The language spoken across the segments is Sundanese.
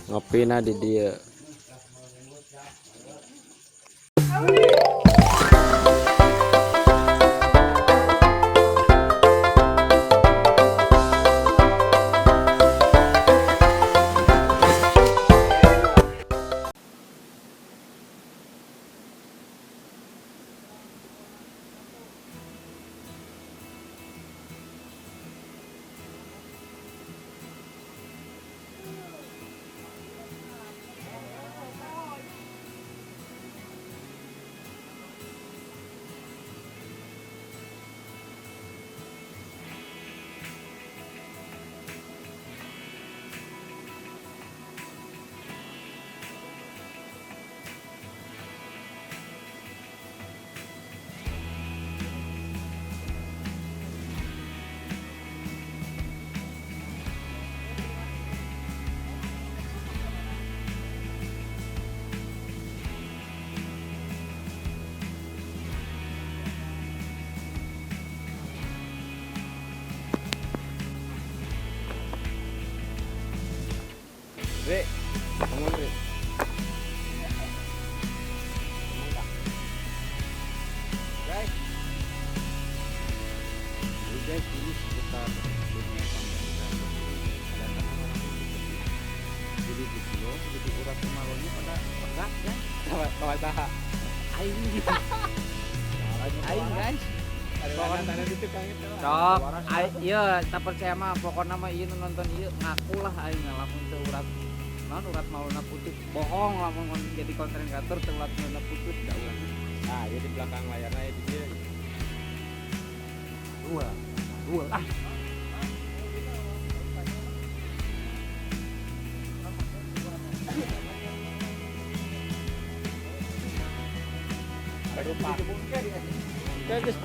Ngopina di dieu. Ri, bangun Ri. Guys. Jadi guys, ini seputar dunia konten kreator. Ada orang jadi gitu loh, jadi urat malunya pada tegak ya. Tawa taha. Aing. Aing guys. Sok, iya tak percaya mah pokoknya mah ieu nu nonton ieu ngaku lah aing lamun teu urat naon urat maulna putus, bohong lamun jadi konten kreator teu urat maulna putus da urang. Nah, ya di belakang layarnya ya di dia. Dua, dua ah. Kayak geus.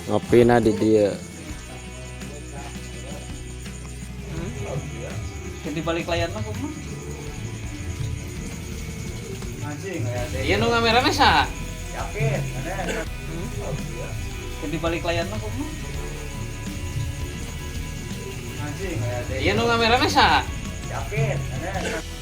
Ngopina di dieu. Di balik layar mah kumaha? Iya nu ngamerana saha? Yakin, ada. Di balik layar mah kumaha? Anjing, Iya nu ngamerana saha? Yakin, ada.